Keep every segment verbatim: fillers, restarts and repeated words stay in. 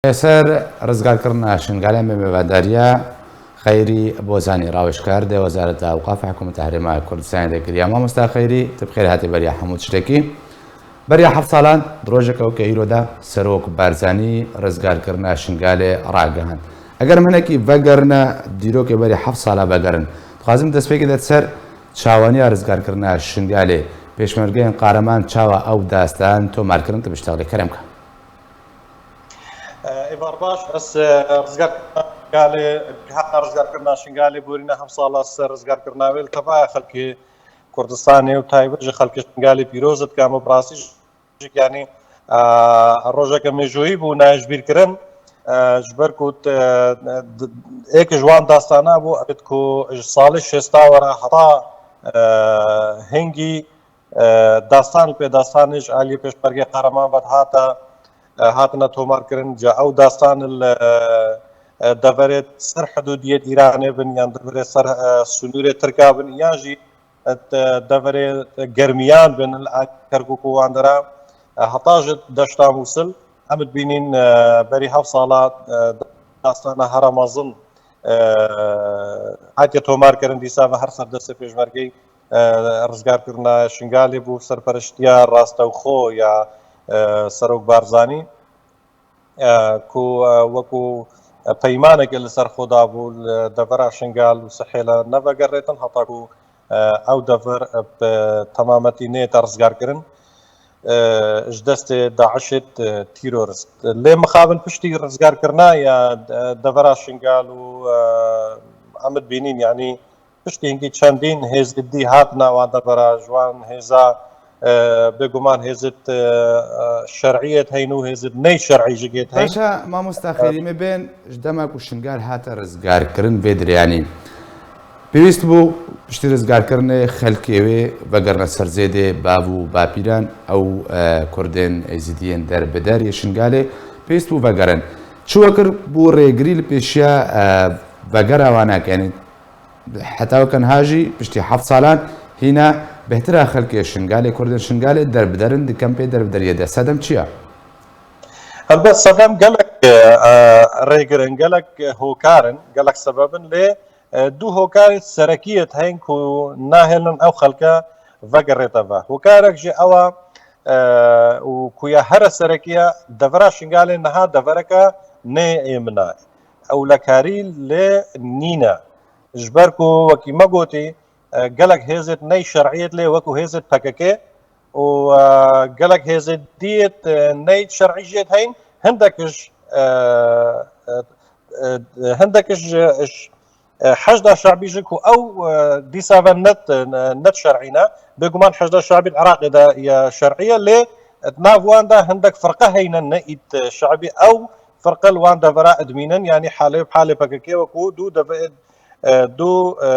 Ser rizgarkirina Şingalê me mêvadariya Xeyrî Bozanî, rawêjkar di Wezareta Ewqafa Hikûmeta Herêma Kurdistanê de kiriye. Mamosta Xeyrî, tu bi xêr hatî beriya hemû tiştekî. Beriya heft salan, di rojeke weke îro de Serok Barzanî rizgarkirina Şingalê ragihand. Eger em hinekî vegerine dîrokê berî heft sala vegerin, dixwazim destpêkê de ser çawaniya rizgarkirina Şingalê, pêşmergeyên qareman çawa ew dastan tomar kirin, tu biştexlê kerem ke. Êvar baş, ez, e, rizgarkirina Şingalê, heta rizgarkirina Şingalê, borîna heft sala ser rizgarkirina wê li tevaya xelkê Kurdistanê û taybet ji xelkê Şingalê pîroz dikim û bi rastî jî, yanî, e, rojeke mêjoyî bû, nayê ji bîr kirin. E, ji ber ku, e, d-, êk ji wan dastana bû, ev ku ji salê şêsta were heta, e, hingî, e, dastan li pê dastanê ji aliyê pêşmergê qehreman ve dihate, e, hatine tomarkirin. Ca ew dastan li, e, deverê ser hidûdiyê Îranê bin, yan deverê ser, e, sinûrê Tirka bin, yan jî, e, deverê germiyan bin li Kerkûk û wan dera, e, heta ji deşta Mûsil. Em dibînin, e, berî heft sala, e, dastana here mezin, e, hatiye tomarkirin, dîsa ve her ser destê pêşmergeyê, e, rizgarkirina Şingalê bû, serpereştiya rastewxo ya, e, Serok Barzanî, e, ku, e, wekû, e, peymanekê li ser xwe dabû, li devera Şingal û Sihêle nevegerêtin, heta ku, e, ew dever, e, bi temametî neyête rizgarkirin, e, ji destê DAIŞê, e, terorist. Lê mixabin piştî rizgarkirina ya, e, devera Şingal û, e, em dibînin, yanî, piştî hingî çendîn hêzê dî hatina wan devera, ji wan hêza, e, bêguman hêzê, e, e, şer'iyê heyî û hêzê ney şer'î jî heyî. Baş e, mamosta Xêrî, me bên ji dema ku Şingal hate rizgarkirin vê dirê, yanî pêwîst bû piştî rizgarkirinê xelkê wê vegerine ser zêdê, bav û bapîran, ew, e, Kurdên Êzidiyên derbider yê Şingalê pêwîst bû vegerin. Çi we kir bû rêgirî li pêşiya, e, vegera wan nake? Yanî heta weke niha jî piştî heft salan hîna bêhtira xelkê Şingalê, Kurdên Şingalê derbiderin, di kempê derbideriyê de. Sedem çi ye? Helbet sedem gelek, e, e, rêgir in, gelek hokar in, gelek sebeb in, lê, e, du hokarê serekî yê heyî ku nahêlin ew xelke vegerête ve. Hokarek jî ew e, e, û ku ya here serekî ye, devera Şingalê niha devereke neyê êmina. Ewlekarî lê nîne. Ji ber ku wekî me gotî, e, gelek hêzêt ney şer'iyêt lê wekû hêzêt P K K û, e, gelek hêzêt diyêt, e, ney şer'î jêt heyîn, hindek ji, e, e, e, hindek ji, ji, e, Heşda Şe'bî jî ku ew, e, dîsa ve net, e, net şer'î ne. Bêguman Heşda Şe'bî Iraqê de ye şer'î ye, lê di nav wan de hindek firqe heyne ne ît, e, şe'bî. Ew firqe li wan devera dibînin, yanî halê halê P K K wekû du deve-, e, du, e,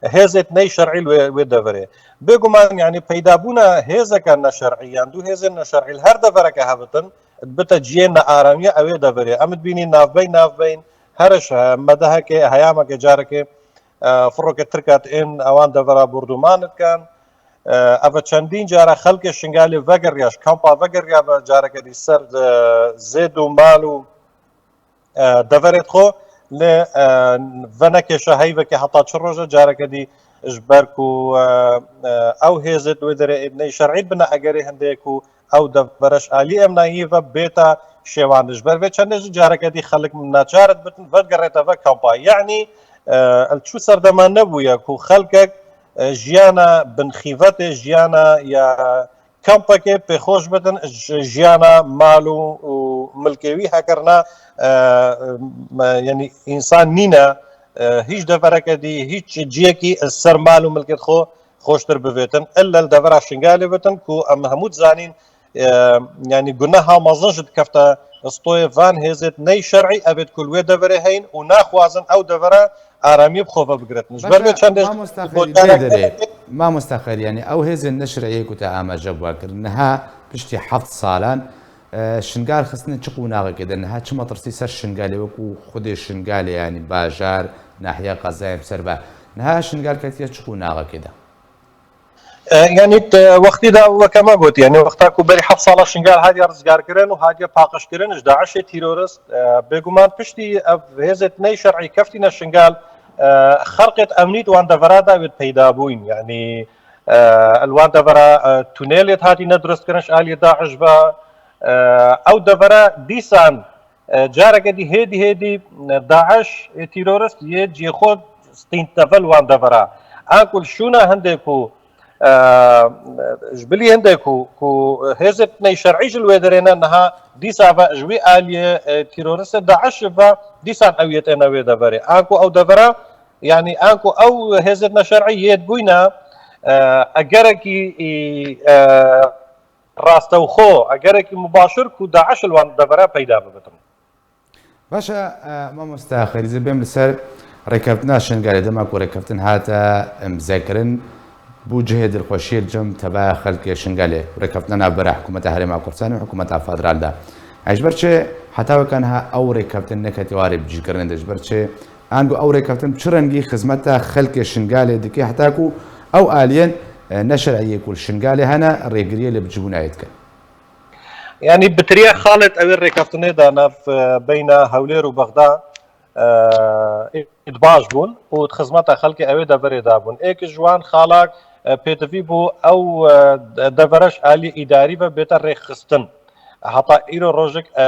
hêzêt ney şer'î li wê, wê deverê. Bêguman, yanî peydabûna hêzeke neşer'î yan du hêzên neşer'î li her devereke hebitin, dibite cihê nearamiya ew ê deverê. Em dibînî navbeyn navbeyn heriş he, medehekê, heyameke carekê, e, firokê Tirka tên ewan devera bordûman dikin. E, ev çendîn cara xelkê Şingalê vegeriya, ji kampa vegeriya ve careke dî ser, e, zêd û mal û e, deverê xwe, lê, e, venekêşe heyvekê heta çi roje careke dî, ji ber ku, e, e, ew hêzê wê derê êdneyî şer'î bine, egerê hindê ku ew devere ji alî emnayî ve bêta şêwandin. Ji ber vê çendê jî careke dî xelk naçar dibitin, vegerête ve kampa. Yanî, e, li çû serdema nebûye ku xelkek, e, jiyana binxîvetê, jiyana ya kampekê pêxweş bitin ji jiyana mal û, û milkê wî hekirina, e, me, yanî însan nîne, e, hîç devereke dî, hîç ciyekî ser mal û milkê xwe xweştir bivêtin. Ille li devera Şingalê bitin ku em hemû dizanîn, e, yanî guneha mezin jî dikefte stoyê van hêzêt ney şer'î evêt ku li wê deverê heyin û naxwazin ew devera aramiyê bi xwe ve bigretin. Ji ber vê çendê mamosta Xêrî, bê derê, mamosta Xêrî, yanî ew hêzên neşer'iyê ku te amaje bi wan kir, niha piştî heft salan, e, Şingal xistine çi qonaxekê de? Niha çi metirsî ser Şingalê, wekû xwedê Şingalê, yanî bajar, nahiya, qezayên ser ve? Niha Şingal ketiye çi qonaxekê de? E, yanî te wextî de weke me got, yanî wexta ku berî heft sala Şingal hatiye rizgarkirin û hatiye paqijkirin ji DAIŞê terorist, e, bêguman piştî ev hêzê neyşer'î keftîne Şingal, e, xerqêt emnî di wan devera de wê peyda bûyn. Yanî, e, li wan devera, e, tunelê hatîne durustkirin ji aliyê DAIŞ ve, e, ew devera dîsan, e, careke dî hêdî hêdî, e, DAIŞ ê terorist yê cihê xwe stînteve li wan devera. Anku li şûna hindê ku, e, ji bilî hindê ku, ku hêzê neyşer'î ji li wê derê ne, niha dîsa ve ji wî aliyê, e, teroristê DAIŞ ve dîsan ew yê têne wê deverê. Anku ew devera, yanî anku ew hêzê neşer'î yê dibûyne, e, egerekî, e, rastewxo, egerekî mubaşir ku DAIŞ li wan devera peyda bibitin. Baş e, e, mamoste Xelîzê, bêm li ser rêkeftina Şingalê. Dema ku rêkeftin hate imzekirin, bû cihê dilxweşiyê li cem tevaya xelkê Şingalê. Rêkeftina navbera hikûmeta Herêma Kurdistanê û hikûmeta federal de. E, ji ber çi heta weka niha ew rêkeftin neketiye warê bicîkirinê de? Ji ber çi ango ew rêkeftin bi çi rengî xizmeta xelkê Şingalê dike, heta ku ew aliyên, e, neşer'î yê ku li Şingalê hene, rêgiriyê li bicibûnayê dikin? Yanî bi tiriya xalê di ew rêkeftinê de nav, e, beyna Hewlêr û Bexda, e, ê di baş bûn û di xizmeta xelkê ew ê deverê de bûn. Êk ji wan xalak, e, pêdivî bû ew, e, devera ji aliyê îdarî ve bête rêxistin. Heta îro rojek, e,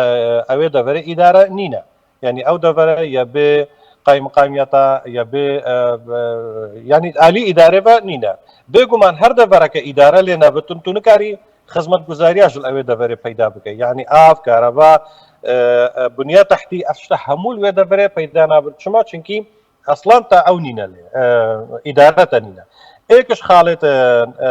ew ê deverê îdare nîne. Yanî ew devere ya bê qaymiqamiyeta, ya bê, e, e, yanî alî îdare ve nîne. Bêguman her devereke îdare lê nebit, tu nikarî xizmetguzariya ji li ew ê deverê peyda bike. Yanî av, kareva, e, e, bunya tehtî, ev tişta hemû li wê deverê peyda nabin. Çima? Çimkî eslan te ew nîne lê, e, îdare te nîne. Êk ji xalê te, e,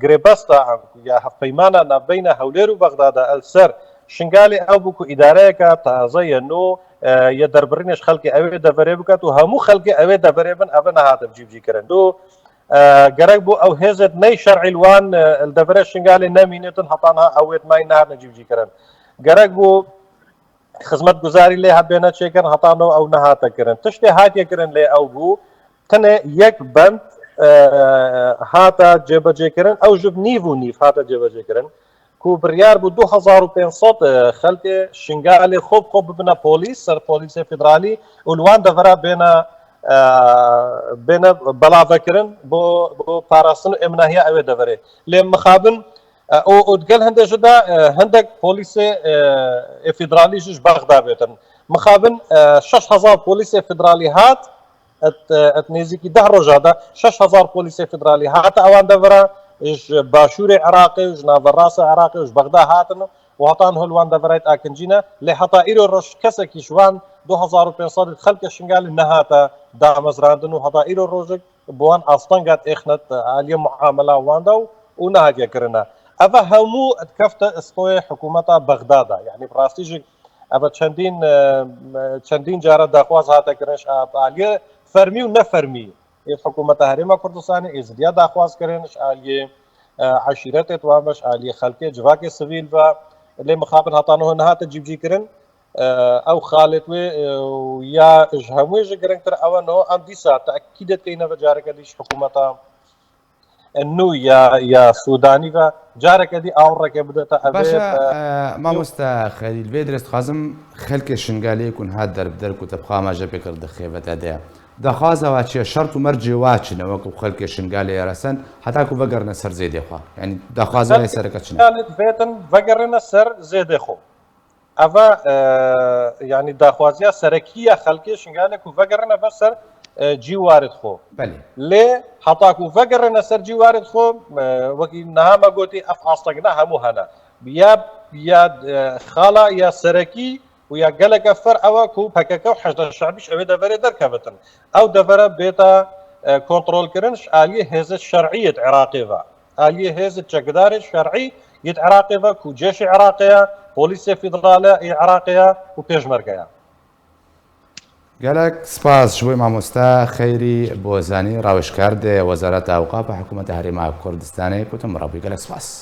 girêbesta ya hevpeymana navbeyna Hewlêr û Bexdada el ser Şingalê ew bû ku îdareyeke taze ye nû, e, ye derbirînê ji xelkê ew ê deverê biket û hemû xelkê ew ê deverê bin, ev nehate cîbicîkirin. Dû, e, gerek bû ew hêzê neyşer'î li wan, e, li deverê Şingalê nemînitin, heta niha ew ê di mayî nehatine cîbicîkirin. Gerek bû xizmetguzarî lê hebêne çêkirin, heta no ew nehate kirin. Tiştê hatiye kirin lê ew bû, tenê yek bend, e, hate cêbecêkirin, ew ji nîv û nîv hate cêbecêkirin. Ku biryar bû du hezar û pênc sed, e, xelkê Şingalê xwe bi xwe bibine polîs, ser polîsê federalî û li wan devera bêne, e, bêne belavekirin bo, bo parastin û êminahiya ew ê deverê. Lê mixabin, e, û, û digel hindê ji de, e, hindek polîsê, e, ê federalî jî ji Bexda bêtin. Mixabin, e, şeş hezar polîsê federalî hat, et, et nêzîkî deh roja de şeş hezar polîsê federalî hate ewan devera, ji başûrê Iraqê û ji naverasê Iraqê û ji Bexda hatin û heta niho li wan deverayê diakincîne. Lê heta îro roj kesekî ji wan du hezar û pênc sed xelkê Şingalê nehate damezrandin û heta îro rojek bi wan asteng hat êxnet aliyê muamela wan de û, û nehatiye kirine. Eva hemû dikefte istoyê hikûmeta Bexda de. Yanî bi rastî jî eva çendîn, e, çendîn cara daxwaz hate kirin ji aliyê fermî û nefermî. Ê hikûmeta Herêma Kurdistanê, Êzidiya daxwaz kirin, ji aliyê, e, eşîretê wan ve, ji aliyê xelkê, civakê sivîl ve, lê mixabin heta niho nehate cîbicîkirin. E, ew xalê wê, e, û ya ji hemû jî girîngtir ew e niho em dîsa tekîdê dikeyne ve careke dî ji hikûmeta nû ya, ya Sûdanî ve careke dî awireke bidete evê. Baş e, e, mamoste Xelîl, vê dirêst dixwazim xelkê Şingalê ku niha derbider ku te bi xwe amaje pê kir di xêvete de ye. Daxwaza wa çi ye? Şert û mercê wa çi ne? Wekî xelkê Şingalê ye resen, heta ku vegerine ser zêdê xwe. Yanî daxwaza wa yê sereke çi ne? Şingalê divêtin vegerine ser zêdê xwe. Eva, e, yanî daxwaziya serekî ya xelkê Şingalê ku vegerine ve ser, e, cîwarê xwe. Belê. Lê heta ku vegerine ser cîwarê xwe, e, wekî niha me gotî, ev astengina hemû hene. Ya, ya, e, xala ya serekî û ya geleke fer ew e ku P K K û Heşda Şebî ji ew ê deverê derkevitin. Ew devere bête, e, kontrolkirin ji aliyê hêzê şer'î yê di Iraqê ve. Aliyê hêzê çekdarê şer'î yê di Iraqê ve ku cêşê Iraqê ye, polîsê federale yê Iraqê ye û pêşmerge ye. Gelek spas ji bo mamoste Xeyrî Bozanî, rawêjkar di Wezareta Ewqafa Hikûmeta Herêma Kurdistanê, ku tu min re bûyî. Gelek spas.